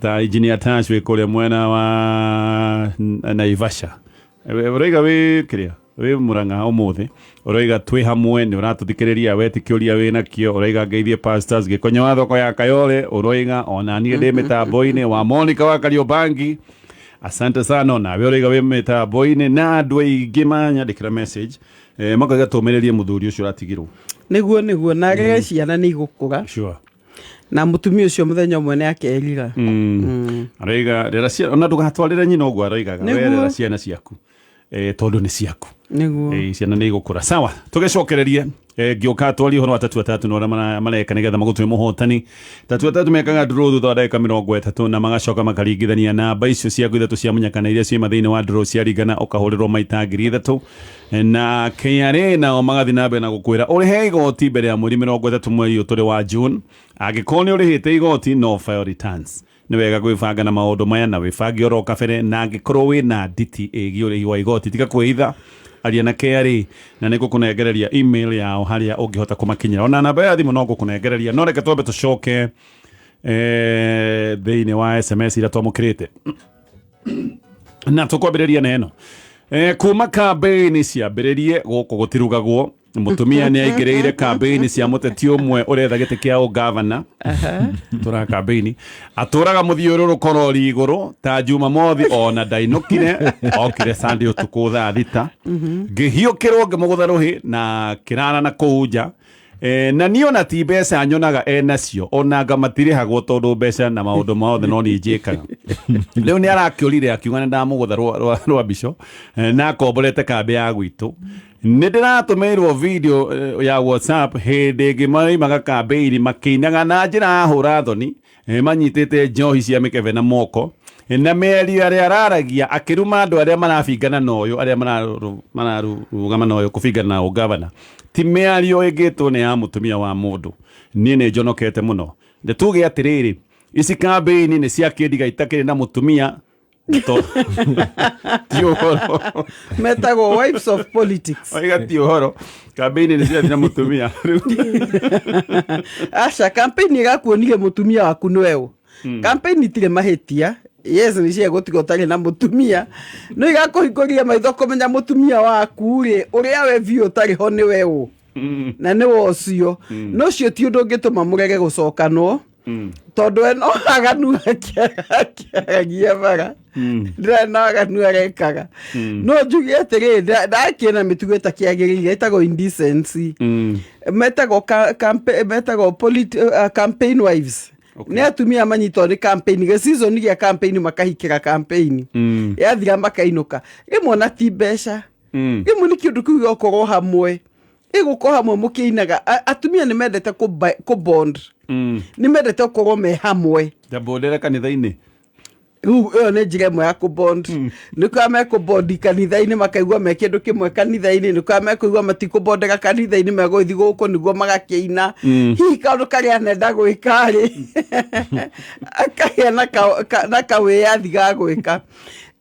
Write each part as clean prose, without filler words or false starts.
Mr Engineer Tash wĩ kũrĩa mwena wa Naivasha. Ũroiga wĩ kĩrĩa wĩ Murang'a ũmũthĩ, ũroiga twĩ hamwe, nĩ ũratũthikĩrĩria, we ti kĩũria wĩ nakĩo, ũroiga ngeithie pastors Gĩkonyo wa thoko ya Kayole, ũroiga ona niĩ ndĩ mĩtambo-inĩ wa Monica wa Kariobangi, asante sana, nawe ũroiga wĩ mĩtambo-inĩ na andũ aingĩ manyandĩkĩra message makoiga tũmĩrĩrie mũthuri ũcio ũratigirwo. Nĩguo na rere ciana nĩ igũkũra. Na mũtumia ũcio mũthenya ũmwe nĩ akerira. Aroiga rera ciana, ona ndũgatwarĩre nyina ũguo, aroigaga we rera ciana ciaku tondũ nĩ ciaku. Ciana nĩ igũkũra. Sawa, tũgĩcokererie ngĩũka twarie ũhoro wa Tatua Tatu na ũrĩa mareka nĩgetha magũtue mũhotani. Tatua Tatu mekaga draw thutha wa ndagĩka 30 na magacoka makaringithania namba icio ciaku ithatũ cia mũnyakana iria ciuma thĩinĩ wa draw ciaringana ũkahũrĩrwo maita 3000. Na KRA nao magathiĩ na mbere na gũkwĩra ũrĩhe igoti mbere ya mweri 30 mweri ũyũ tũrĩ wa June. Angĩkorwo nĩ ũrĩhĩte igoti, no file returns. Nĩ wega gwĩbanga na maũndũ maya na wĩbange oro kabere, na angĩkorwo wĩna nditi ĩgiĩ ũrĩhi wa igoti, tiga kwĩhitha, aria na KRA na nĩ ngũkũnengereria email yao harĩa ũngĩhota kũmakinyĩra. Ona namba ya thimũ no ngũkũnengereria, no reke twambe tũcoke thĩinĩ wa SMS iria twamũkĩrĩte na tũkwambĩrĩria na ĩno. Kuma kambĩini ciambĩrĩrie gũkũ gũtirugagwo, mũtumia nĩ aingĩrĩire kambĩini cia mũteti ũmwe ũretha gĩtĩ kĩa ũgavana tũra kambĩini, atũraga mũthiũrũrũko rori igũrũ ta Jumamothi, ona ndainũkire, okire Sunday ũtukũ thaa 6, ngĩhiũkĩrwo ngĩmũgũtha rũhĩ na kĩrara na kũu nja. Na niĩ ona ti mbeca nyonaga enacio, ona anga matirĩhagwo tondũ mbeca na maũndũ mothe no niĩ njĩkaga. Rĩu nĩ arakĩũrire akiuga nĩ ndamũgũtha rwa mbico na akomborete kambĩ ya gwitũ. Nĩ ndĩratũmĩirwo video ya WhatsApp hĩndĩ ĩngĩ maimaga kambĩini makĩinaga na njĩra ya hũra thoni, manyitĩte njohi cia mĩkebe na moko, na mĩario arĩa araragia akĩruma andũ arĩa marabingana na ũyũ, arĩa mararũgama na ũyũ kũbingana na ũgavana, ti mĩario ĩngĩtwo nĩ ya mũtumia wa mũndũ. Niĩ nĩ njonokete mũno. Nĩ tuge atĩrĩrĩ, ici kambĩini nĩ cia kĩndiga itakĩrĩ na mũtumia ti ũhoro. Metagwo wives of politics. Oiga ti ũhoro, kambĩini nĩ ciathi na mũtumia. Aca, campaign ĩgakuonire mũtumia waku nĩwe ũ. Campaign itirĩ mahĩtia. Yes, nĩ cia gũtiga ũtarĩ na mũtumia, no igakũhingũria maitho kũmenya mũtumia waku rĩ, ũrĩa we biũ ũtarĩ ho nĩwe ũ na nĩwe ũcio. No ũcio ti ũndũ ũngĩtũma mũrege gũcokanwo, tondũ we no aganu akĩaragia bara ndĩrarĩ na aganu arekaga. No njuge atĩrĩrĩ, ndakĩona mĩtugo ĩtakĩagĩrĩire ĩtagwo indecency. Metagwo metagwo campaign wives. Nĩ atumia manyitwo nĩ campaign, gĩ season gĩa campaign, makahikĩra campaign, yathira makainũka. Rĩmwe ona ti mbeca, rĩmwe nĩ kĩũndũ kĩu gĩgũkorwo hamwe, ĩgũkorwo hamwe mũkĩinaga. Atumia nĩ mendete kũ bond, nĩ mendete gũkorwo me hamwe. Ndambondere kanitha-inĩ. Rĩu ĩyo nĩ njĩra ĩmwe ya kũbond. Nĩ kwa mekũbondi kanitha-inĩ makaigua me kĩndũ kĩmwe kanitha-inĩ, nĩ kwa mekũigua matikũbondeka kanitha-inĩ, megũgĩthiĩ gũkũ nĩguo magakĩina. Hihi kaũndũ karĩa anenda gwĩka rĩ, akagĩa na kawĩyathi ga gwĩka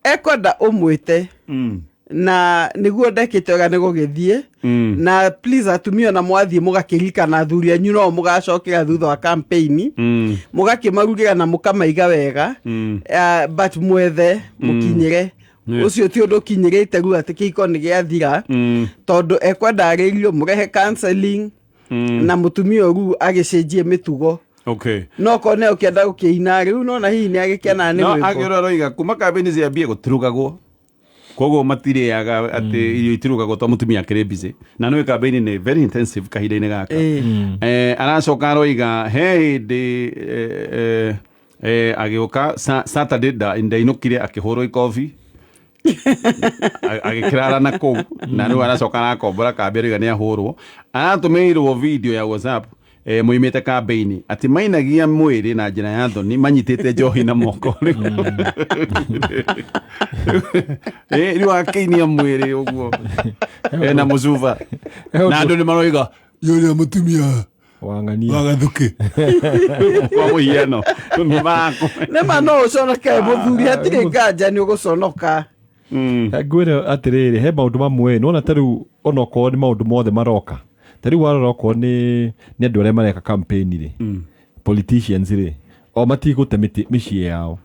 ekwenda ũmwĩte, na nĩguo ndekĩte wega nĩ gũgĩthiĩ. Na please, atumia, ona mwathiĩ mũgakĩririkana athuri anyu no mũgacokera thutha wa campaign, mũgakĩmarugĩra na mũkamaiga wega. But mwethe mũkinyĩre. Ũcio ti ũndũ ũkinyĩrĩte rĩu atĩ kĩhiko nĩ gĩathira, tondũ ekwenda arĩrio, mũrehe counseling na mũtumia ũyũ rĩu agĩcenjie mĩtugo. No korwo nĩ ũkĩenda gũkĩina rĩu, nona hihi nĩ agĩkenaga nĩ No rwĩmbo. Angĩ aroiga kuma kambĩini ciambie gũtirugagwo, koguo matirĩaga, atĩ irio itirugagwo to mũtumia akĩrĩ busy na nĩ kambĩini nĩ very intensive kahinda-inĩ gaka. Aracoka aroiga he hĩndĩ agĩũka Saturday ndainũkire akĩhũrwo ikobi agĩkĩrara na kũu, na rĩu aracoka arakombora kambĩ, aroiga nĩ ahũrwo. Aratũmĩirwo video ya WhatsApp moimĩte kambĩini atĩ mainagia mwĩrĩ na njĩra ya thoni manyitĩte njohi na moko. Rĩu akĩinia mwĩrĩ ũguo ena mũcuba na andũ nĩ maroiga yũrĩa mũtumia wang'ania wa Gathukĩ kwa mũhiano nĩ marakũ. Nĩ ma no ũconoke mũthuri, hatirĩ nganja nĩ ũgũconoka. Ngwĩre atĩrĩrĩ, he maũndũ mamwe nĩwona ta rĩu onokorwo nĩ maũndũ mothe maroka, ta rĩu warora okorwo nĩ andũ arĩa mareka campaign rĩ, politicians rĩ, O matigũte mĩciĩ yao.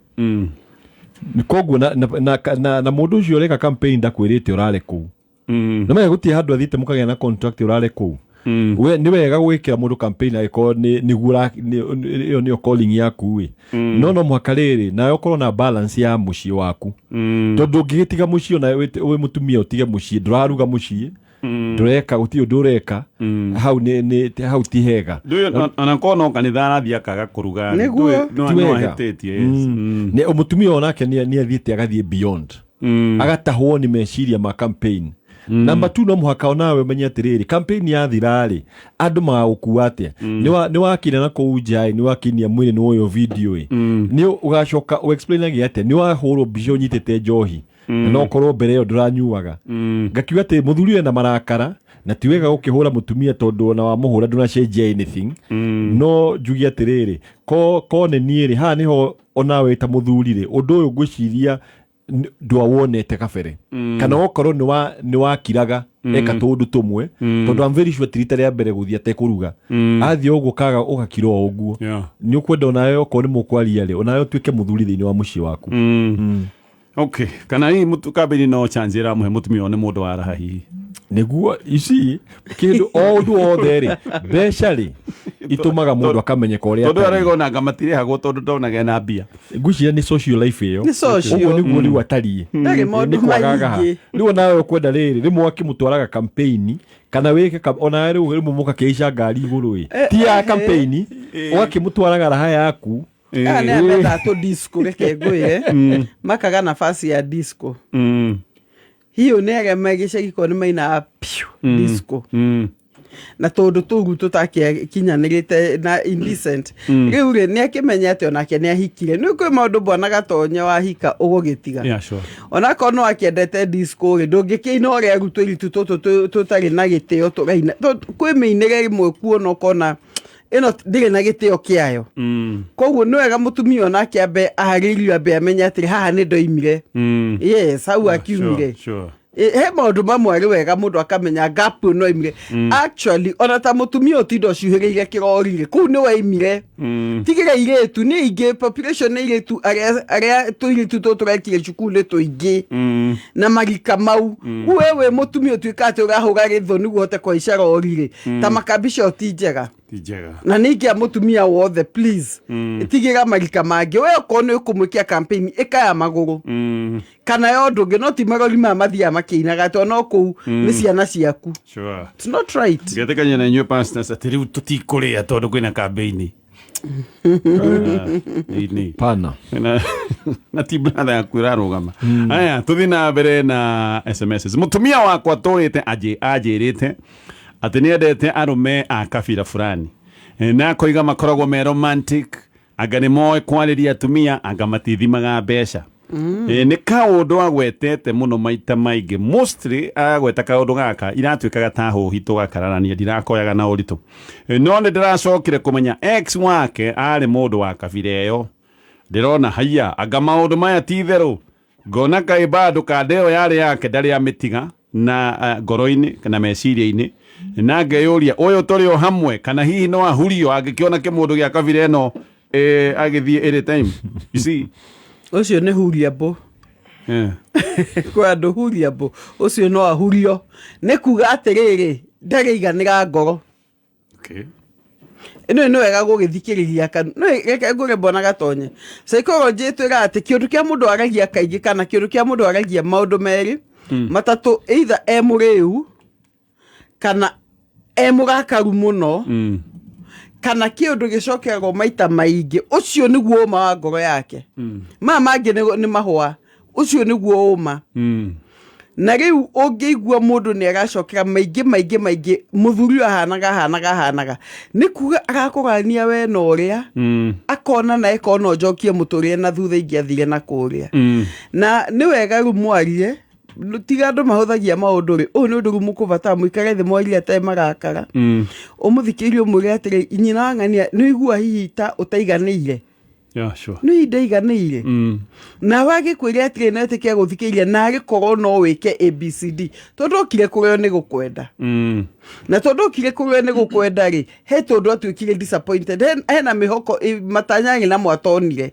Koguo na mũndũ ũcio ũreka campaign ndakwĩrĩte ũrare kũu. Nĩ menya gũtirĩ handũ athiĩte mũkagĩa na contract ũrare kũu. We nĩ wega gwĩkĩra mũndũ campaign angĩkorwo nĩ nĩguo ĩyo nĩyo calling yaku ĩ, no mũhaka rĩrĩ nawe ũkorwo na balance ya mũciĩ waku, tondũ ũngĩgĩtiga mũciĩ ona wĩ mũtumia, ũtige mũciĩ, ndũraruga mũciĩ, ndũreka, gũtirĩ ũndũ ũreka hau, nĩ hau ti hega. Ndũĩ ona korwo no kanitha arathiĩ akaga kũruga. Nĩguo. No Ti no wega. ahĩtĩtie, yes. Nĩ mũtumia onake nĩ athiĩte agathiĩ beyond, agatahwo nĩ meciria ma campaign. Namba tu, no mũhaka onawe ũmenye atĩrĩrĩ, campaign yathira rĩ, andũ magagũkua atĩa? Nĩ wakina na kũu nja ĩ, nĩ wakinia mwĩrĩ, nĩ woywo video ĩ, nĩ ũgacoka ũexplainage atĩa nĩ wahũrwo mbica ũnyitĩte njohi na no korwo mbere ĩyo ndũranyuaga? Ngakiuga atĩ mũthuri ena marakara na ti wega gũkĩhũra mũtumia, tondũ ona wamũhũra ndũnacenjia anything. No njuge atĩrĩrĩ, ko nĩ niĩ rĩ, haha nĩho onawe ta mũthuri rĩ, ũndũ ũyũ ngwĩciria ndwawonete kabere, kana okorwo nĩ wakiraga eka tũũndũ tũmwe, tondũ I'm very sure ti rita rĩa mbere gũthiĩ atekũruga, athiĩ ũguo kaga ũgakira o ũguo. Nĩ ũkwenda onawe okorwo nĩ mũkwaria rĩ, onawe ũtuĩke mũthuri thĩinĩ wa mũciĩ waku. Okay, kana hihi kambĩini no chance ĩramũhe mũtumia ũyũ, nĩ mũndũ wa raha hihi. Nĩguo ici kĩndũ o ũndũ wothe rĩ, mbeca rĩ itũmaga mũndũ akamenyeka ũrĩa Tondũ atariĩ. araiga onanga matirĩhagwo tondũ ndonaga ena mbia. Ngwĩciria nĩ social life ĩyo. Nĩ social. Ũguo nĩguo rĩu atariĩ. Ndarĩ maũndũ Nĩ kwagaga. maingĩ. Rĩu onawe ũkwenda rĩrĩ, rĩmwe akĩmũtwaraga campaign kana wĩke onawe rĩu rĩmwe mũgakĩhaica ngari igũrũ ĩ, ti ya campaign, ũgakĩmũtwaraga raha yaku. Aya nĩ amendaga tũ disco, reke ngwĩre makaga nafasi ya disco. Hihi nĩ arĩa me gĩcagi korwo nĩ mainaga piũ disco na tũndũ tũu tũtakinyanĩrĩte na indecent. Rĩu rĩ, nĩ akĩmenya atĩ onake nĩ ahikire, nĩ kwĩ maũndũ bwana Gatonye wahika ũgũgĩtiga. Onakorwo no akĩendete disco rĩ, ndũngĩkĩina ũrĩa arutwo iritu tũtũ tũtarĩ na gĩtĩo tũraina. Kwĩ mĩinĩre ĩmwe kuona ũkona ĩno ndĩrĩ na gĩtĩo kĩayo. Koguo nĩ wega mũtumia onake ambe aharĩrio, ambe amenye atĩrĩ, haha nĩ ndoimire. Yes, hau akiumire. He maũndũ mamwe arĩ wega mũndũ akamenya gap ĩno aimire. Actually, ona ta mũtumia ũtinda ũcuhĩrĩire kĩrori-rĩ, kũu nĩ waimire. Tigĩra irĩtu nĩ ingĩ, population nĩ irĩtu, arĩa tũirĩtu tũtũ tũrekire cukuru nĩ tũingĩ na marika mau. We wĩ mũtumia ũtuĩka atĩ ũrahũra gĩthũ nĩguo ũhote kũhaica rori-rĩ, ta makambisha ti njega. Ti njega. Na ningĩ a mũtumia wothe, please, tigĩra marika mangĩ. We okorwo nĩ ũkũmwĩkia campaign, ĩka ya magũrũ kana ya ũndũ ũngĩ, no ti marori maya mathiaga makĩinaga atĩ ona kũu nĩ ciana ciaku. It's not right. Ngetĩkania na inyuĩ pastors atĩ rĩu tũtikũrĩa tondũ kwĩna kambĩini. Ĩni. Pana. Na ti brother yaku ĩrarũgama. Aya, tũthiĩ na mbere na SMS. Mũtumia wakwa tũrĩte anjĩrĩte atĩ nĩ endete arũme a kabira fulani. Na akoiga makoragwo me romantic, anga nĩ moĩ kwarĩria atumia, anga matithimaga mbeca. Nĩ kaũndũ agwetete mũno maita maingĩ, mostly agweta kaũndũ gaka iratuĩkaga ta hũhi tũgakararania, ndirakoyaga na ũritũ. No nĩ ndĩracokire kũmenya ex wake arĩ mũndũ wa kabira ĩyo. Ndĩrona haiya, anga maũndũ maya ti itherũ, ngona kaĩ bado kanda ĩyo yarĩ yake ndarĩ amĩtiga na ngoro-inĩ kana meciria-inĩ, na ngeyũria ũyũ tũrĩ o hamwe kana hihi no ahurio angĩkĩona kĩmũndũ gĩa kabira ĩno, agĩthiĩ any time, you see. Ũcio nĩ huriambo. Kwĩ andũ huriambo, ũcio no ahurio, nĩ kuga atĩrĩrĩ, ndarĩiganĩra ngoro. Ĩno nĩ wega gũgĩthikĩrĩria kanu no reke ngũre mbona Gatonye psychology ĩtwĩraga atĩ kĩũndũ kĩa mũndũ aragia kaingĩ kana kĩũndũ kĩa mũndũ aragia maũndũ merĩ matatũ, either e mũrĩu kana e mũrakaru mũno kana kĩũndũ gĩcokeragwo maita maingĩ, ũcio nĩguo ũma wa ngoro yake. Maya mangĩ nĩ mahũa, ũcio nĩguo ũma. Na rĩu ũngĩigua mũndũ nĩ aracokera maingĩ maingĩ maingĩ, mũthuri ũyũ ahanaga ahanaga ahanaga, nĩ kuga arakũgania we na ũrĩa akona na ekona ũnjokie mũtũrĩre na thutha ingĩathire na kũrĩa. Na nĩ wega rĩu mwarie, tiga andũ mahũthagia maũndũ rĩ, ũyũ nĩ ũndũ rĩu mũkũbatara mũikare thĩ mwarie atarĩ marakara. Ũmũthikĩrie, ũmwĩre atĩrĩ, nyina wa ng'ania, nĩ ũigua hihi ta ũtaiganĩire. Yeah, sure. Nĩ ihinda iganĩire. Nawe agĩkwĩra atĩrĩ na ĩtĩke gũthikĩrĩria na agĩkorwo no wĩke ABCD, tondũ okire kũrĩo nĩ gũkwenda. Na tondũ okire kũrĩo nĩ gũkwenda rĩ, he tondũ atuĩkire disappointed. Hena mĩhoko matanya arĩ namo atonire.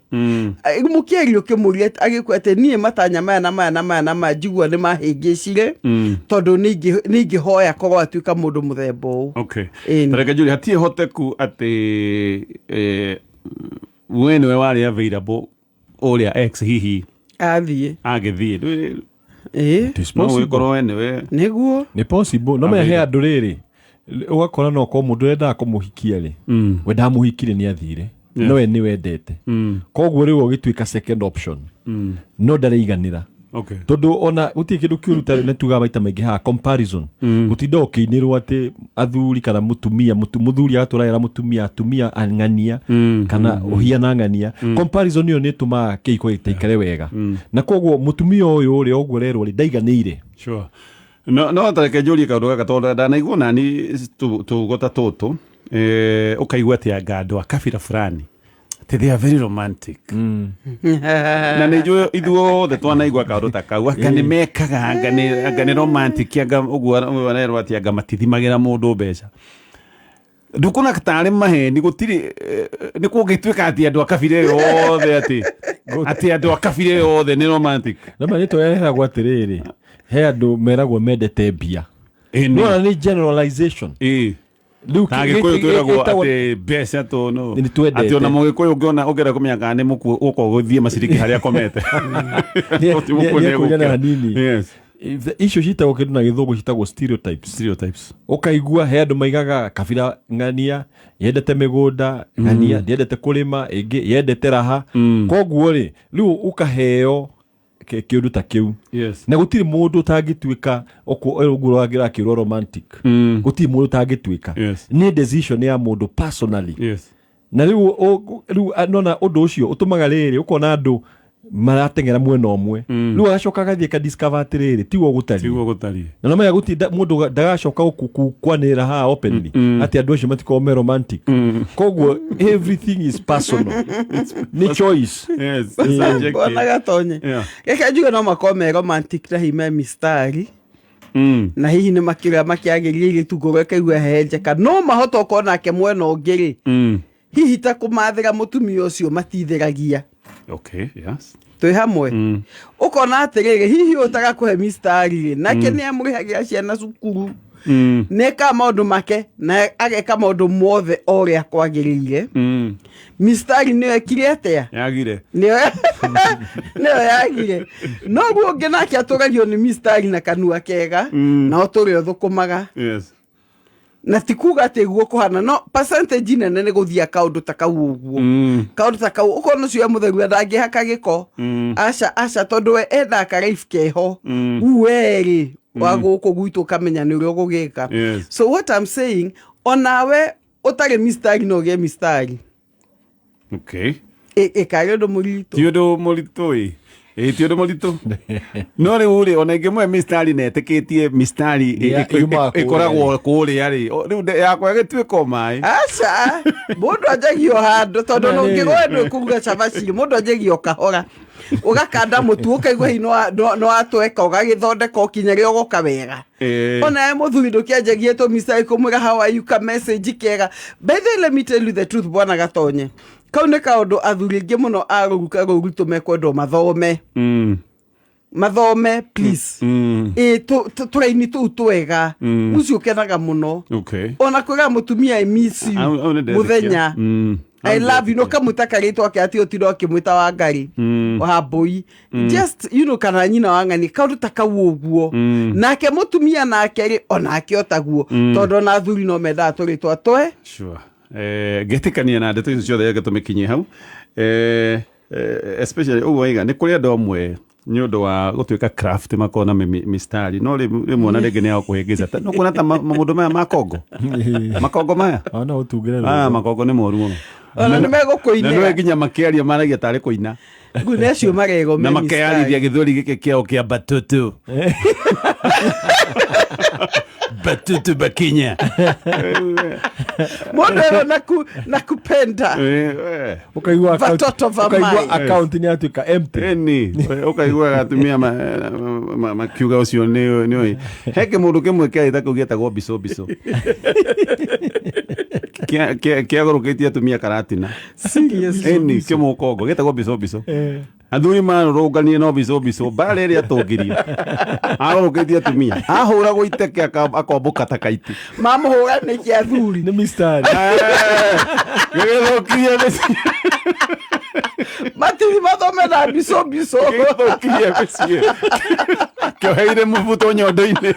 Mũkĩaria ũkĩmũria agĩkwĩra atĩ niĩ matanya maya na maya na maya na maya njigua nĩ mahĩngĩcire, tondũ nĩ ingĩhoya korwo atuĩka mũndũ mũthemba ũũ. Okay. Ĩni. Tareke njũrie, hatirĩ hoteku atĩ we nĩwe warĩ available ũrĩa ex hihi athiĩ agĩthiĩ? Ĩĩ. It is No possible. gĩkorwo we nĩwe. Nĩguo. Nĩ possible, no menya he andũ rĩrĩ ũgakora no korwo mũndũ ũrĩa kũmũhikia rĩ, we ndamũhikire, nĩ athire, no we nĩ wendete, koguo rĩu ũgĩtuĩka second option, no ndarĩiganĩra. Tondũ ona gũtirĩ kĩndũ kĩũru ta nĩ tugaga maita maingĩ haha, comparison, gũtinda ũkĩinĩrwo atĩ athuri kana mũtumia, mũthuri agatũra era mũtumia, atumia ang'ania kana ũhiana ng'ania. Comparison ĩyo nĩ ĩtũmaga kĩhiko gĩtaikare wega, na koguo mũtumia ũyũ ũrĩa ũguo rerwo rĩ, ndaiganĩire. Sure. No tareke njũrie kaũndũ gaka, tondũ ndanaigua nani tugo ta tũtũ, ũkaigua atĩ anga andũ a kabira fulani atĩ they are very romantic, na nĩ njũĩ ithuothe twanaigua kaũndũ ta kau, anga nĩ mekaga, anga nĩ romantic, anga ũguo arerwo atĩ anga matithimagĩra mũndũ mbeca. Ndukona tarĩ maheni? Gũtirĩ nĩ kũngĩtuĩka atĩ andũ a kabira ĩyo othe, atĩ andũ a kabira ĩyo othe nĩ romantic? No ma nĩtũ heragwo atĩrĩrĩ, he andũ meragwo mendete mbia. Ĩni. Nona nĩ generalization. Rĩu Na Gĩkũyũ twĩragwo ĩtagwo- atĩ mbeca tũ no Nĩ twendete. atĩ ona Mũgĩkũyũ ũngĩona ũngĩenda kũmenya kana nĩ mũkuo, ũka ũgũthiĩ maciriki harĩa akomete. Ti mũkuo. Nĩ ekũigana Nĩegũkĩra. hanini. Icio citagwo kĩndũ na gĩthũngũ citagwo stereotypes. Stereotypes. Ũkaigua he andũ maigaga kabira ng'ania yendete mĩgũnda, ng'ania ndĩendete kũrĩma, ĩngĩ yendete raha. Koguo rĩ, rĩu ũkaheo kĩũndũ ta kĩu. Na gũtirĩ mũndũ ũtangĩtuĩka ũguo ũrakĩrwo romantic. Gũtirĩ mũndũ ũtangĩtuĩka. Nĩ decision ya mũndũ personally. Na rĩu nona ũndũ ũcio ũtũmaga rĩrĩ, ũkona andũ marateng'era mwena ũmwe, rĩu agacoka agathiĩ akadiscover atĩrĩrĩ, tiguo gũtariĩ. Tiguo gũtariĩ. Na no menya gũtinda mũndũ ndagacoka kwanĩrĩra haha openly atĩ andũ acio matikoragwo me romantic. Koguo everything is personal, nĩ choice. Yes, subjective. Bwana Gatonye, reke njuge no makorwo me romantic na hihi me mistari, na hihi nĩ makĩrĩa makĩagĩria airĩtu ngoro ĩkaigua hehenjeka, no mahota okorwo nake mwena ũngĩ rĩ, hihi ta kũmathĩra mũtumia ũcio matithĩragia. Okay, yes. Twĩ hamwe? Ũkona atĩrĩrĩ, hihi ũyũ ũtagakũhe mistari rĩ, nake nĩ amũrĩhagĩra ciana cukuru, nĩ ekaga maũndũ make na ageka maũndũ mothe o ũrĩa kwagĩrĩire. Mistari nĩyo ĩkire atĩa? Yagire. Nĩyo yagire. Noguo ũngĩ nake atũragio nĩ mistari na kanua kega, na ũtũre ũthũkũmaga. Na ti kuga atĩ guo kũhana, no percentage nene nĩ gũthia kaũndũ ta kau ũguo. Kaũndũ ta kau ũkona ũcio e mũtheru ndangĩhaka gĩko. Aca aca, tondũ we endaga karaibu keho. Rĩu we rĩ wa gũkũ gwitũ ũkamenya nĩ ũrĩa ũgũgĩka. So what I'm saying, onawe ũtarĩ mistari no ũgĩe mistari. Ĩkarĩ ũndũ mũritũ. Ti ũndũ mũritũ ĩ. Ĩ, ti ũndũ mũritũ, no rĩu rĩ, ona ingĩmwe mistari na ĩtĩkĩtie mistari Yumaga kũrĩa. ĩkoragwo kũrĩa rĩ. Rĩu yakwa ĩgĩtuĩka o maĩ. Aca, mũndũ anjagia o handũ, tondũ Na rĩrĩ. ũngĩgwa ndũ kũruga cabaci, mũndũ anjagia o kahora, ũgakanda mũtu, ũkaigua hihi no watweka, ũgagĩthondeka o kinya rĩo ũgoka wega. Ona we mũthuri ndũkĩanjagie tũmistari kũmwĩra "How are you?" ka message kega. By the way, let me tell you the truth, bwana Gatonye, kau nĩ kaũndũ athuri aingĩ mũno a rũruka rũu rwitũ mekwendwo mathome. Mathome please. Ĩ tũraini tũu twega, ũcio ũkenaga mũno. Ona kwĩra mũtumia "I miss you" Au nĩ ndetĩkia. mũthenya, "I Au love you", no ndetĩkia. kamwĩta karĩtwa ke atĩ ũtinda ũkĩmwĩta Wangari wa Mbũi, just kana nyina wa ng'ani, kaũndũ ta kau ũguo. Nake mũtumia nake rĩ, onake o taguo, tondũ ona athuri no mendaga tũrĩtwa twe. Sure. Ngĩtĩkania na ndeto icio ciothe, reke tũmĩkinyie hau. Especially ũguo waiga nĩ kũrĩ andũ amwe nĩ ũndũ wa gũtuĩka craft makorwo na mistari, no rĩmwe na rĩngĩ nĩ ya kũhĩngĩca. No kuona ta maũndũ maya ma Kongo, makongo maya. Ona ũtungĩre. Ah, makongo nĩ moru mũno. Ona nĩ Na nĩwe megũkũinĩra. nginya makĩaria maragia tarĩ kũina. Rĩu nĩ acio marego me Na makeyarithia mistari. gĩthweri gĩkĩ kĩao kĩa batutu. Batutu bakinya. Mũndũ ĩro nakupenda. Ũkaigua Vatoto va ũkaigua mai. account nĩ yatuĩka empty. Ĩni ũkaiguaga atumia makiuga ũcio nĩ he kĩmũndũ kĩmwe kĩarĩ ta kĩu gĩetagwo mbico mbico kĩagũrũkĩtie atumia karatina. Seriously? Ĩni kĩmũkongo gĩtagwo mbico mbico. Athuri marũrũnganire no mbico mbico mbara ĩrĩa atũngirie agũrũkĩtie atumia ahũragwo iteke akombũka ta kaiti. Mamũhũra nĩkĩ athuri? Nĩ mistari. Gĩgĩthũkirie mĩciĩ. Matithi mathome na mbico mbico. Gĩgĩthũkirie mĩciĩ kĩoheire mũbuto nyondo-inĩ.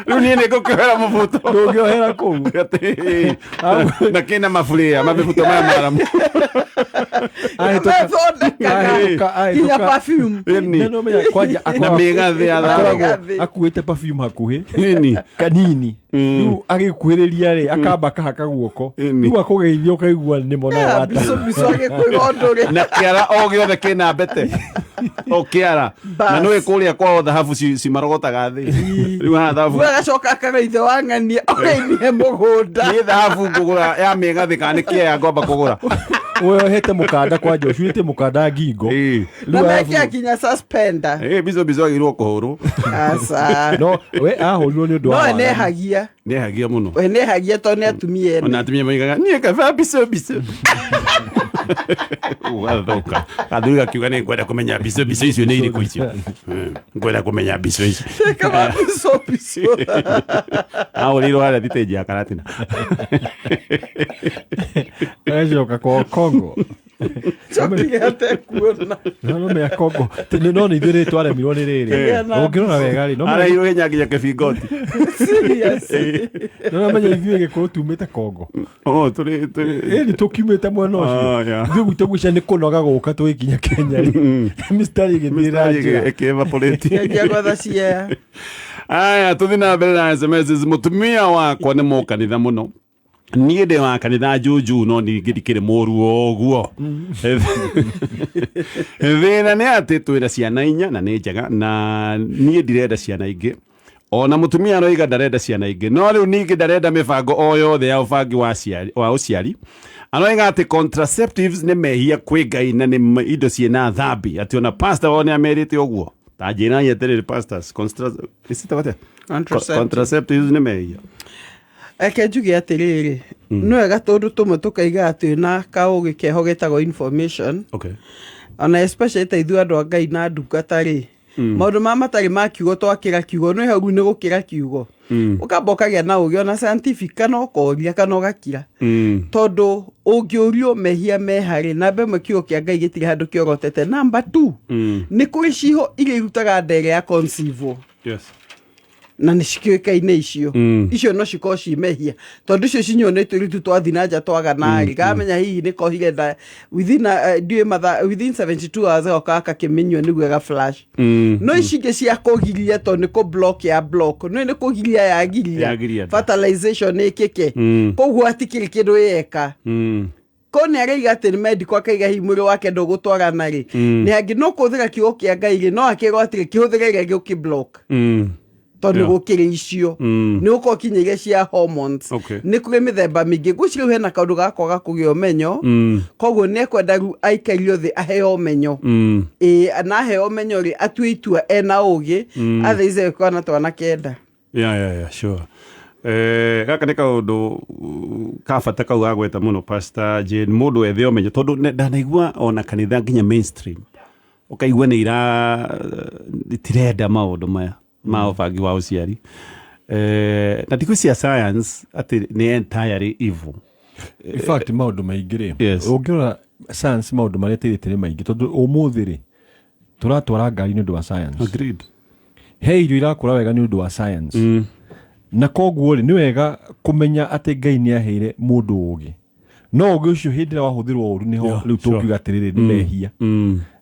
Rĩu niĩ nĩ ngũkĩohera mũbuto. Ndũngĩohera kũu. Atĩ, na kĩna maburia mabibuto maya maramu. Methondekaga nginya perfume. Ĩni. No menya kwanja Na mĩgathĩ ya thahabu. akoragwo akuĩte perfume hakuhĩ Ĩni. kanini. Rĩu agĩkuhĩrĩria rĩ, akamba akahaka guoko. Ĩni. Rĩu akũgeithia ũkaigua nĩ mona Yeah, wata. mbico mbico agĩkwĩra ũndũ rĩ. Na kĩara o gĩothe kĩna mbete o kĩara. Bas. Na nĩũĩ kũrĩa kwao thahabu cimarogotaga thĩ. Rĩu haha thahabu. Rĩu agacoka akara ithe wa ng'ania ũrĩmie mũgũnda. Nĩ thahabu ngũgũra ya mĩgathĩ kana nĩ kĩaya ngwamba kũgũra? Wohete mũkanda kwanja ũcuĩte mũkanda ngingo. Ĩĩ. Na Rĩu mekĩra nginya suspender. Ĩĩ, mbico mbico agĩrĩirwo kũhũrwo. Aca. No we ahũrirwo nĩ ũndũ No wa we waganu. nĩehagia. Nĩehagia mũno. We nĩehagia tondũ nĩ atumia ene. Ona atumia moigaga niĩ kaba mbico mbico. Ũgathũka athuri gakiuga nĩ ngwenda kũmenya mbico mbico icio nĩ irĩkũ icio. Ngwenda kũmenya mbico icio. Kaba mbico mbico. Ahũrĩirwo harĩa thitĩnji ya Karatina. Agacoka kwa Kongo. Cokire atekuona. No no menya Kongo. No nĩ ithuĩ rĩ twaremirwo nĩ rĩrĩ. Kĩgĩa na Ũngĩrora wega rĩ, no menya Arairwo hinya nginya kĩbingoti. Serious. no menya ithuĩ gĩkũyũ tumĩte Kongo. Oh, tũrĩ tũrĩ Ĩni tũkiumĩte mwena ũcio. Ah, yeah. Ithuĩ gwitũ gwĩcia nĩ kũnoga gũka tũgĩkinya Kenya rĩ. Mistari ĩgĩthiĩ na njĩra. Ĩkĩevaporate. Kĩanjia gwetha ciea. Aya, tũthi na mbere na SMS. Mũtumia wakwa nĩ mũkanitha mũno. Niĩ ndĩ wa kanitha juju no ningĩ ndikĩrĩ mũru o ũguo. Thĩna nĩ atĩ twĩna ciana 4 na nĩ njega na niĩ ndirenda ciana ingĩ. Ona mũtumia aroiga ndarenda ciana ingĩ no rĩu ningĩ ndarenda mĩbango o yothe ya ũbangi wa ũciari. Aroiga atĩ contraceptives nĩ mehia kwĩ Ngai na nĩ indo ciĩna thambi. Atĩ ona pastor wao nĩ amerite ũguo. Ta njĩra atĩrĩrĩ pastors, Contraceptives. contraceptives nĩ mehia. Eke njuge atĩrĩrĩ, nĩ wega tũndũ tũmwe tũkaiga atĩ na kaũgĩ keho getagwo information. Okay. Ona especially ta ithuĩ andũ a Ngai na ndungata rĩ, maũndũ maya matarĩ ma kiugo twakĩra kiugo nĩ hau nĩ gũkĩra kiugo. Ũkamba ũkagĩa na ũgĩ ona scientific kana ũkoria kana ũgakira. Tondũ ũngĩũrio mehia meharĩ namba ĩmwe kiugo kĩa Ngai gĩtirĩ handũ kĩorotete. Namba 2, nĩ kũrĩ ciho iria irutaga nda ĩrĩa ya conceive. Yes. Na nĩ cikĩũĩkaine icio. Icio no cikorwo ci mehia tondũ icio cinyonetwo rĩu twathiĩ na nja twagana rĩ, kamenya hihi nĩ kohire nda within ndiũĩ mathaa within 72 hours goka gakĩmenywo nĩguo ga flash. No ici ingĩ cia kũgiria tondũ nĩ kũ block ya block no nĩ kũgiria yagiria Yagiria nda. fertilization ĩkĩke. Koguo hatikĩrĩ kĩndũ yeka. Ko nĩ araiga atĩ nĩ medical akaiga hihi mwĩrĩ wake ndũgũtwarana rĩ, nĩ hangĩ no kũhũthĩra kiugo kĩa Ngai rĩ, no akĩrwo atĩrĩ kĩhũthĩre ĩrĩa gĩũkĩ block. Tondũ Yeah. gũkĩrĩ icio nĩ gũkorwo kinya cia hormones. Okay. Nĩ kũrĩ mĩthemba mĩingĩ ngwĩciria rĩu hena kaũndũ ga kwaga kũgĩa ũmenyo. Koguo nĩ ekwenda rĩu aikario thĩ aheo ũmenyo. Ĩĩ, na aheo ũmenyo rĩ atue itua ena ũgĩ otherwise egũkorwo na twana 9. Yeah, sure. Gaka nĩ kaũndũ ka bata kau gagweta mũno Pastor Jane, mũndũ ethe ũmenyo tondũ ndanaigua ona kanitha nginya mainstream ũkaigua nĩ ira itirenda maũndũ maya ma ũbangi wa ũciari. Na thikũ cia science atĩ nĩ entirely evil. In fact maũndũ maingĩ rĩ, Yes. ũngĩrora science maũndũ marĩa ĩteithĩtie nĩ maingĩ tondũ ũmũthĩ rĩ tũratwara ngari nĩ ũndũ wa science. Agreed. He irio irakũra wega nĩ ũndũ wa science. Na koguo rĩ nĩ wega kũmenya atĩ Ngai nĩ aheire mũndũ ũgĩ. No ũgĩ ũcio hĩndĩ ĩrĩa wahũthĩrwo ũru nĩho Yeah, rĩu sure. tũngiuga atĩrĩrĩ nĩ mehia.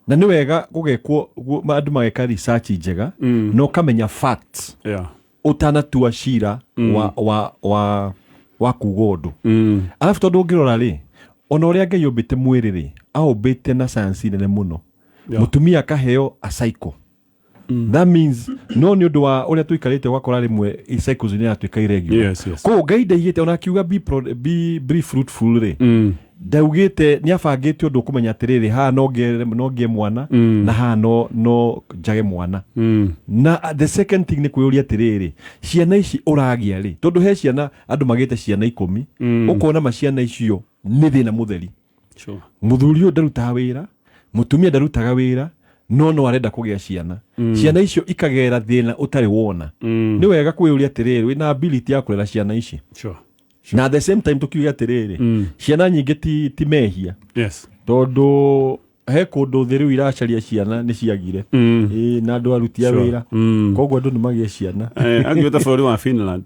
Na nĩ wega gũgekwo andũ mageka research njega na ũkamenya facts Yeah. ũtanatua cira wa kuga ũndũ. Arabu tondũ ũngĩrora rĩ ona ũrĩa Ngai ũmbĩte mwĩrĩ rĩ aũmbĩte na science nene mũno. Yeah. Mũtumia akaheo a cycle. That means no nĩ ũndũ wa ũrĩa tũikarĩte, ũgakora rĩmwe cycles nĩ yatuĩka irregular. Koguo Ngai ndaigĩte ona akiuga be fruitful rĩ, ndaugĩte nĩ abangĩte ũndũ ũkũmenya atĩrĩrĩ, haha no ngĩe mwana na haha no njage mwana. Na the second thing nĩ kwĩyũria atĩrĩrĩ, ciana ici ũragĩa rĩ, tondũ he ciana andũ magĩte ciana 10, ũkona ma ciana icio nĩ thĩna mũtheri. Mũthuri ũyũ ndarutaga wĩra, mũtumia ndarutaga wĩra, no arenda kũgĩa ciana. Ciana icio ikagera thĩna ũtarĩ wona. Nĩ wega kwĩyũria atĩrĩrĩ, wĩna ability ya kũrera ciana ici? Na at the same time tũkiuge atĩrĩrĩ, ciana nyingĩ ti mehia. Tondũ he kũndũ thĩ rĩu iracaria ciana nĩ ciagire. Ĩĩ, na andũ aruti a wĩra. Koguo andũ nĩ magĩe ciana. Angiuga bũrũri wa Finland,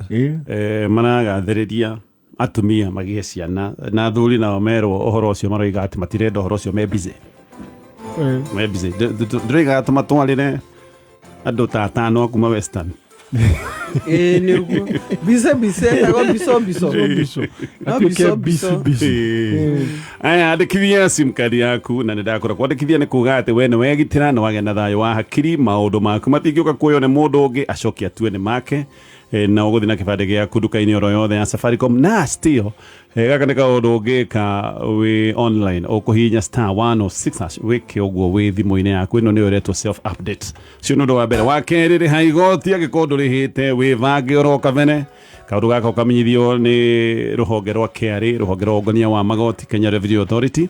maragathĩrĩria atumia magĩe ciana, na athuri nao merwo ũhoro ũcio maroiga atĩ matirenda ũhoro ũcio, me busy. Me busy. Ndĩroiga tũmatwarĩre andũ ta atano a kuma Western. Ĩĩ, nĩ ũguo bice bice etagwo bico bico. Bico. No Atuĩke bico busy, bico. busy. Aya, andĩkithia sim card yaku, na nĩ ndakora kwandĩkithia nĩ kuga atĩ we nĩ wegitĩra, nĩ wagĩa na thayũ wa hakiri, maũndũ maku matingĩũka kuoywo nĩ mũndũ ũngĩ acoke atue nĩ make. Na ũgũthiĩ na kĩbandĩ gĩaku nduka-inĩ oro yothe ya Safaricom, na still gaka nĩ kaũndũ ũngĩka wĩ online, ũkũhihinya *106# wĩke ũguo wĩ thimũ-inĩ yaku. Ĩno nĩyo ĩretwo self update. Ũcio nĩ ũndũ wa mbere. Wa kerĩ, rĩha igoti angĩkorwo ndũrĩhĩte, wĩbange oro kabere. Kaũndũ gaka ũkamenyithio nĩ rũhonge rwa KRA, rũhonge rwa ũngania wa magoti, Kenya Revenue Authority.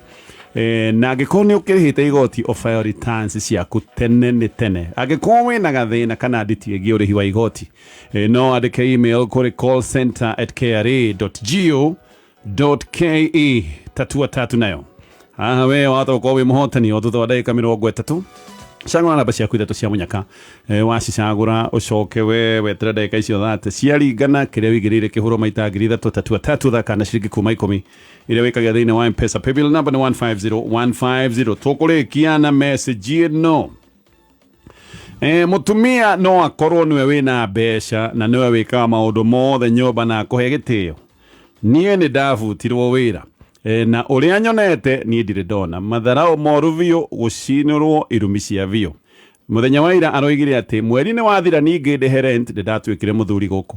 Na angĩkorwo nĩ ũkĩrĩhĩte igoti, ũfile returns ciaku tene nĩ tene. Angĩkorwo wĩna gathĩna kana nditi ĩgiĩ ũrĩhi wa igoti, no andĩke email kũrĩ callcenter@kra.go.ke. Tatua tatu nayo haha we wahota gũkorwo wĩ mũhotani o thutha wa ndagĩka 30. Cagũra namba ciaku ithatũ cia mũnyaka. Wacicagũra ũcoke we wetere ndagĩka icio 30 ciaringana kĩrĩa wĩigĩrĩire kĩhũrwo maita 3000. Tatua tatu, thaka na ciringi kuma 10 iria wĩkagia thĩinĩ wa Mpesa. Paybill number nĩ 150150. Tũkũrĩkia na message ĩno. Mũtumia no akorwo nĩwe wĩna mbeca na nĩwe wĩkaga maũndũ mothe nyũmba na akũhe gĩtĩo. Niĩ nĩ ndabutirwo wĩra, na ũrĩa nyonete niĩ ndirĩ ndona matharau moru biũ, gũcinũrwo irumi cia biũ. Mũthenya wa ira aroigire atĩ mweri nĩ wathira ningĩ ndĩhe rent, ndĩ ndatuĩkire mũthuri gũkũ.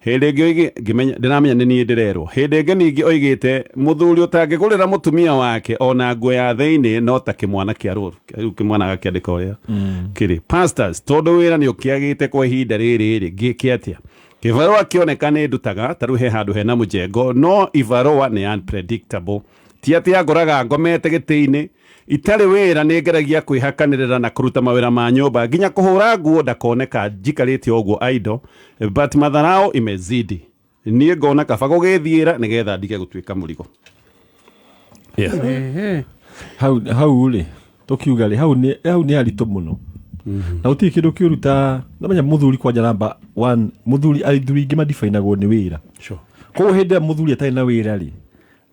Hĩndĩ ĩngĩ oigĩ ngĩmenya ndĩramenya nĩ niĩ ndĩrerwo. Hĩndĩ ĩngĩ ningĩ oigĩte mũthuri ũtangĩgũrĩra mũtumia wake ona nguo ya thĩinĩ no ta kĩmwana kĩa rũru. Rĩu kĩmwana gakĩandĩka ũrĩa kĩrĩ. Pastors, tondũ wĩra nĩ ũkĩagĩte kwa ihinda rĩrĩ rĩ, ngĩke atĩa? Kĩbarũa kĩoneka nĩ ndutaga, ta rĩu he handũ hena mũjengo, no ibarũa nĩ unpredictable. Ti atĩ angoraga ngomete gĩtĩ-inĩ, itarĩ wĩra nĩ ngeragia kwĩhakanĩrĩra na kũruta mawĩra ma nyũmba nginya kũhũra nguo ndakoneka njikarĩte ũguo idle, but madharau imezidi. Niĩ ngona kaba gũgĩthiĩra nĩgetha ndige gũtuĩka mũrigo. Hau rĩ, tũkiuga rĩ, hau nĩ haritũ mũno na gũtirĩ kĩndũ kĩũru ta namenya mũthuri kwanja. Number one, mũthuri, athuri aingĩ madifainagwo nĩ wĩra. Koguo hĩndĩ ĩrĩa mũthuri atarĩ na wĩra rĩ,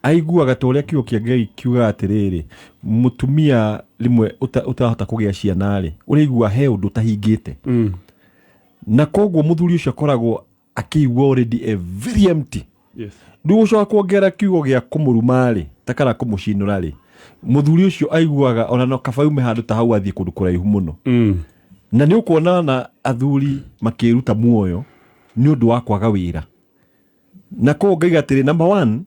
aiguaga ta ũrĩa kiugo kĩa Ngai kiugaga atĩrĩrĩ, mũtumia rĩmwe ũtarahota kũgĩa ciana rĩ, ũraigua he ũndũ ũtahingĩte. Na koguo mũthuri ũcio akoragwo akĩigua already a very empty. Rĩu ũcoka kuongerera kiugo gĩa kũmũruma rĩ, ta kana kũmũcinũra rĩ, mũthuri ũcio aiguaga ona no kaba yume handũ ta hau athiĩ kũndũ kũraihu mũno. Na nĩ ũkuona na athuri makĩruta muoyo nĩ ũndũ wa kwaga wĩra. Na koguo ngaiga atĩrĩ, number one,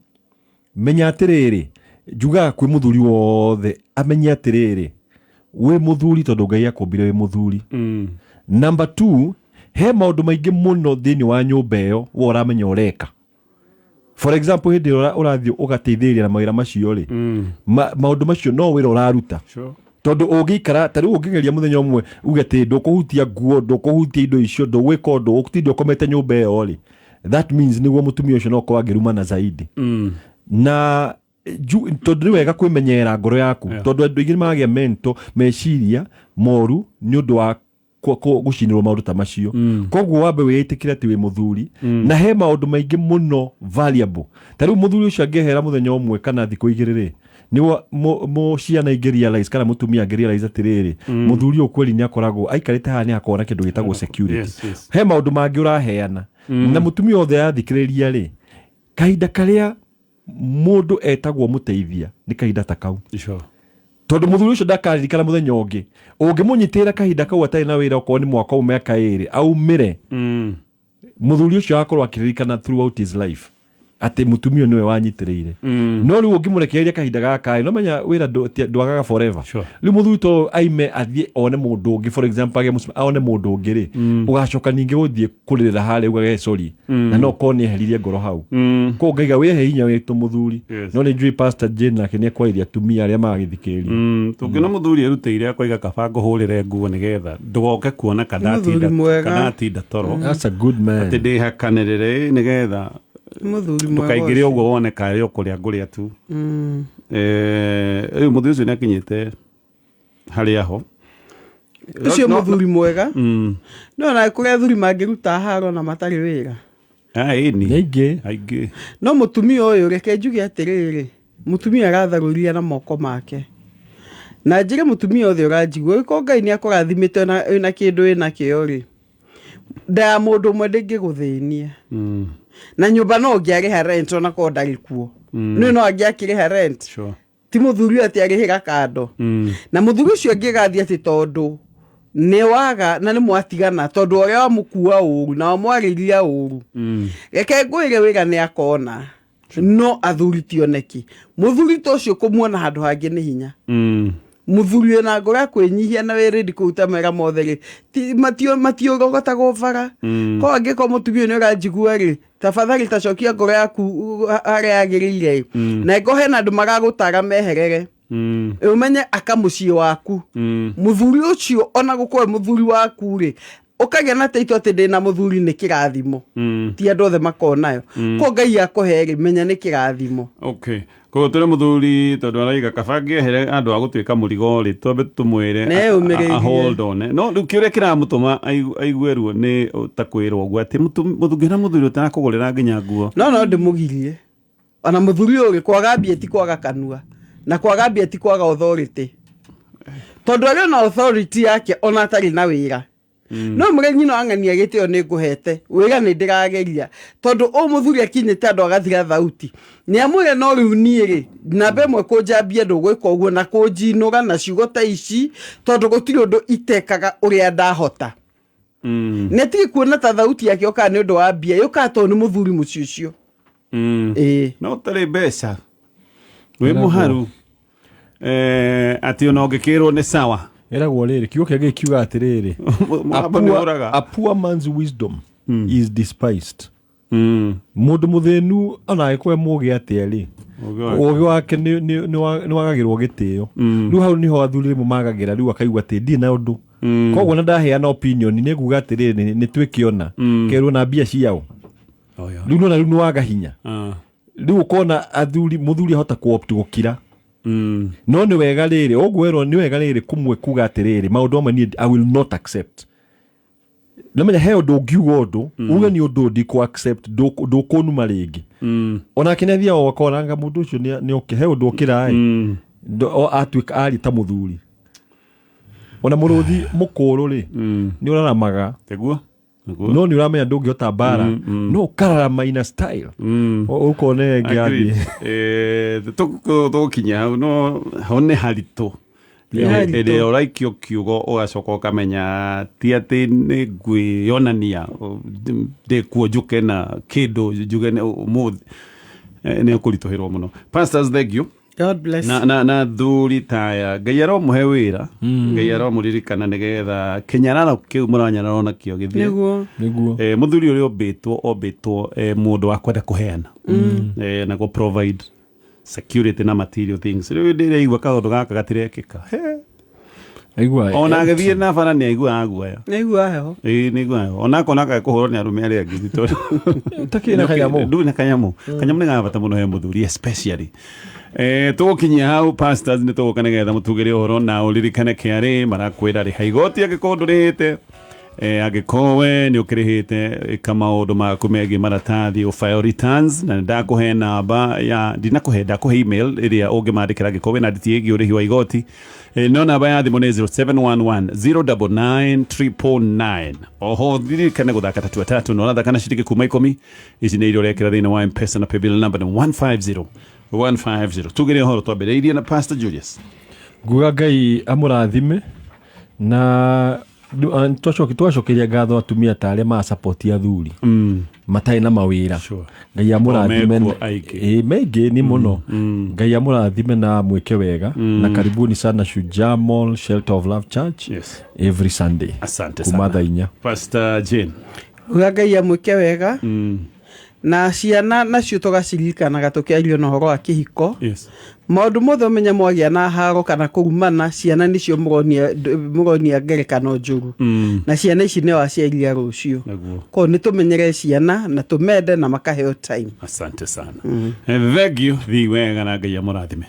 menya atĩrĩrĩ, njugaga kwĩ mũthuri wothe amenye atĩrĩrĩ, wĩ mũthuri tondũ Ngai akũmbire wĩ mũthuri. Number two, he maũndũ maingĩ mũno thĩinĩ wa nyũmba ĩyo we ũramenya ũreka. For example, hĩndĩ ĩrĩa ũrathiĩ ũgateithĩrĩria na mawĩra macio rĩ, maũndũ macio no wĩra ũraruta. Tondũ ũngĩikara ta rĩu, ũngĩgeria mũthenya ũmwe uge atĩ ndũkũhutia nguo, ndũkũhutia indo icio, ndũgwĩka ũndũ, ũtinde ũkomete nyũmba ĩyo rĩ, that means nĩguo mũtumia ũcio no korwo angĩrumana zaidi. Na tondũ nĩ wega kwĩmenyerera ngoro yaku, tondũ andũ aingĩ nĩ magĩa mental meciria moru nĩ ũndũ wa gũcinĩrwo maũndũ ta macio. Koguo wambe wĩĩtĩkĩre atĩ wĩ mũthuri na he maũndũ maingĩ mũno valuable. Ta rĩu mũthuri ũcio angĩehera mũthenya ũmwe kana thikũ 2 rĩ, nĩguo ciana ingĩ realize kana mũtumia angĩ realize atĩrĩrĩ, mũthuri ũyũ kweli nĩ akoragwo aikarĩte haha, nĩ akoragwo na kĩndũ gĩtagwo security. He maũndũ mangĩ ũraheana na mũtumia othe athikĩrĩria rĩ, kahinda karĩa mũndũ etagwo mũteithia nĩ kahinda ta kau. Tondũ mũthuri ũcio ndakaririkana mũthenya ũngĩ ũngĩmũnyitĩrĩra kahinda kau atarĩ na wĩra, okorwo nĩ mwaka ũmwe, mĩaka 2, aumĩre, mũthuri ũcio agakorwo akĩririkana throughout his life atĩ mũtumia ũyũ nĩwe wanyitĩrĩire. No rĩu ũngĩmũrekereria kahinda gaka, no menya wĩra ndwagaga forever. Rĩu mũthuri to aime athiĩ one mũndũ ũngĩ, for example agĩe mũcema, one mũndũ ũngĩ rĩ, ũgacoka ningĩ gũthiĩ kũrĩrĩra harĩa ugage sorry, na no korwo nĩ eheririe ngoro hau. Koguo ngaiga wĩhe hinya wĩtũ mũthuri. No nĩ njũĩ Pastor Jane nake nĩ ekwarĩria atumia arĩa magagĩthikĩrĩria. Tũngĩona mũthuri erutĩire akoiga kaba ngũhũrĩre nguo nĩgetha ndũgoke kuona Mũthuri mwega. kandatinda toro, That's a good man. atĩ ndĩhakanĩrĩre nĩgetha Mũthuri mwega. ndũkaingĩre ũguo wone karĩ o kũrĩa ngũrĩa tu. Rĩu mũthuri ũcio nĩ akinyĩte harĩa ho. Ũcio mũthuri mwega. No na kũrĩ athuri mangĩruta haro na matarĩ wĩra. Ah, ĩni. Nĩ aingĩ. Aingĩ. No mũtumia ũyũ, reke njuge atĩrĩrĩ, mũtumia aratharũria na moko make. Na njĩre mũtumia othe ũranjigua, ũngĩkorwo Ngai nĩ akũrathimĩte wĩna kĩndũ wĩna kĩo rĩ, nda ya mũndũ ũmwe ndĩngĩgũthĩnia. Na nyũmba no ũngĩarĩha rent ona korwo ndarĩ kuo. Nĩ no angĩakĩrĩha rent. Ti mũthuri ũyũ atĩ arĩhĩra kando. Na mũthuri ũcio angĩgathiĩ atĩ tondũ nĩ waga na nĩ mwatigana, tondũ ũrĩa wamũkua ũru na wamwarĩria ũru, reke ngwĩre wĩra nĩ akona. No athuri ti oneki. Mũthuri ta ũcio kũmuona handũ hangĩ nĩ hinya. Mũthuri wĩna ngoro ya kwĩnyihia na wĩ ready kũruta mawĩra mothe rĩ, matiũrogotagwo bara. Korwo angĩkorwo mũtumia ũyũ nĩ ũranjigua rĩ, tafadhali tacokia ngoro yaku harĩa yagĩrĩire. Na angĩkorwo hena andũ maragũtara meherere, ũmenye aka mũciĩ waku. Mũthuri ũcio ona gũkorwo mũthuri waku rĩ, ũkagĩa na taito atĩ ndĩna mũthuri nĩ kĩrathimo. Ti andũ othe makoragwo nayo. Ko Ngai akũhe rĩ, menya nĩ kĩrathimo. Okay. Koguo tũrĩ mũthuri tondũ araiga kaba ngĩehere andũ a gũtuĩka mũrigo rĩ, twambe tũmwĩre Nĩ eyũmĩrĩirie. a hold on. No rĩu kĩũria kĩramũtũma aigue ruo nĩ ta kwĩrwo ũguo atĩ mũthuri mũthuri ũtarakũgũrĩra nginya nguo. No, no ndĩmũgirie. Ona mũthuri ũyũ rĩ, kwaga mbia ti kwaga kanua, na kwaga mbia ti kwaga authority. Tondũ arĩ ona authority yake ona atarĩ na wĩra. No mũrĩmi no ang'ania gĩtĩo nĩ ngũhete wĩra nĩ ndĩrageria, tondũ ũyũ mũthuri akinyĩte andũ agathira thauti. Nĩ amwĩre no rĩu niĩ rĩ, namba ĩmwe kũnjambia ndũgwĩka ũguo na kũnjinũra na ciugo ta ici, tondũ gũtirĩ ũndũ itekaga ũrĩa ndahota. Nĩ atige kuona ta thauti yake yokaga nĩ ũndũ wa mbia, yũkaga tondũ nĩ mũthuri mũciĩ ũcio. No ũtarĩ mbeca wĩ mũharu, atĩ ona ũngĩkĩrwo nĩ sawa. Ĩragwo rĩrĩ, kiugo kĩa Ngai kiuga atĩrĩrĩ, Mũgambo nĩ ũraga. A poor man's wisdom is despised. Mũndũ mũthĩnu ona angĩkorwo e mũgĩ atĩa rĩ, Ũgĩ wake. Ũgĩ wake nĩ wagagĩrwo gĩtĩo. Rĩu hau nĩho athuri rĩmwe magagĩra, rĩu akaigua atĩ ndirĩ na ũndũ, koguo na ndaheana opinion nĩ nguga atĩrĩrĩ, nĩ twĩkĩona kerwo na mbia ciao. Rĩu nona rĩu nĩ waga hinya. Rĩu ũkona athuri, mũthuri ahota ku-opt gũkira. No nĩ wega rĩrĩ ũguo nĩ wega rĩrĩ kũmwe kuga atĩrĩrĩ, maũndũ amwe niĩ I will not accept. Namenya he ũndũ ũngiuga, ũndũ uge nĩ ũndũ ndikũ accept, ndũkũnuma rĩngĩ. Onake nĩ athiaga ũgakoranga mũndũ ũcio nĩ oke he ũndũ ũkĩra ĩ atuĩka aria ta mũthuri. Ona mũrũthi mũkũrũ rĩ, nĩ ũraramaga. Teguo. Nĩguo. No nĩ ũramenya ndũngĩhota mbara, no ũkararama ina style. Ũkona ĩngĩ Agreed. athiĩ. Tũgũkinya hau, no hau nĩ haritũ. Nĩ haritũ. Ĩrĩa ũraikio kiugo ũgacoka ũkamenya ti atĩ nĩ ngwĩyonania ndĩkuo njũke na kĩndũ njuge nĩ ũmũthĩ, nĩ ũkũritũhĩrwo mũno. Pastors, thank you. God bless. Na thuri taya, Ngai aromũhe wĩra, Ngai aromũririkana nĩgetha kĩnyararo kĩu mũranyararwo nakĩo gĩthiĩ. Nĩguo. Nĩguo. Mũthuri ũrĩa ũmbĩtwo mũndũ wa kwenda kũheana, na gũ provide security na material things. Rĩu ndĩraigua kaũndũ gaka gatirekĩka. He. Aigua. Ona agĩthiĩ na bara nĩ aiguaga guoya. Nĩiguaga heho. Ĩĩ, nĩ aiguaga heho. Ona akona kaĩ kũhũrwo nĩ arũme arĩa angĩ tondũ Ũtakĩrĩ na kanyamũ. Ndũrĩ na kanyamũ. Kanyamũ nĩ ga bata mũno he mũthuri especially. Tũgũkinyia hau, pastors, nĩ tũgũka nĩgetha mũtugĩre ũhoro na ũririkane KRA marakwĩra rĩha igoti angĩkorwo ndũrĩhĩte. Angĩkorwo we nĩ ũkĩrĩhĩte, ĩka maũndũ maku megiĩ maratathi, file returns, na ndakũhe namba ya ndinakũhe, ndakũhe email ĩrĩa ũngĩmandĩkĩra angĩkorwo wĩna nditi ĩgiĩ ũrĩhi wa igoti. No namba ya thimũ nĩ 0711 099 999. Oho ririkane gũthaka tatu tatu na ũrathaka na ciringi kuma 10. Ici nĩ iria ũrekĩra thĩinĩ wa M-Pesa na paybill number nĩ 150 150. Tugĩre ũhoro twambĩrĩirie na Pastor Julius. Nguga Ngai amũrathime na twacokeria ngatho atumia ta arĩa marasapoti athuri matarĩ na mawĩra. Ngai amũrathime. Mekuo aingĩ. Ĩĩ, maingĩ nĩ mũno. Ngai amũrathime na mwĩke wega, na karibuni sana Shujaa Mall, Shelter of Love Church, every Sunday Asante kuma sana. thaa 4. Pastor Jane. Uga Ngai amwĩke wega, na ciana nacio tũgaciririkanaga tũkĩario na ũhoro wa kĩhiko. Maũndũ mothe ũmenye mwagĩa na haro kana kũrumana, ciana nĩcio mũronia ngerekano njũru, na ciana ici nĩo aciari a rũciũ. Koguo nĩ tũmenyere ciana na tũmende na makaheo time. Asante sana. Thank you. Thi wega na Ngai amũrathime.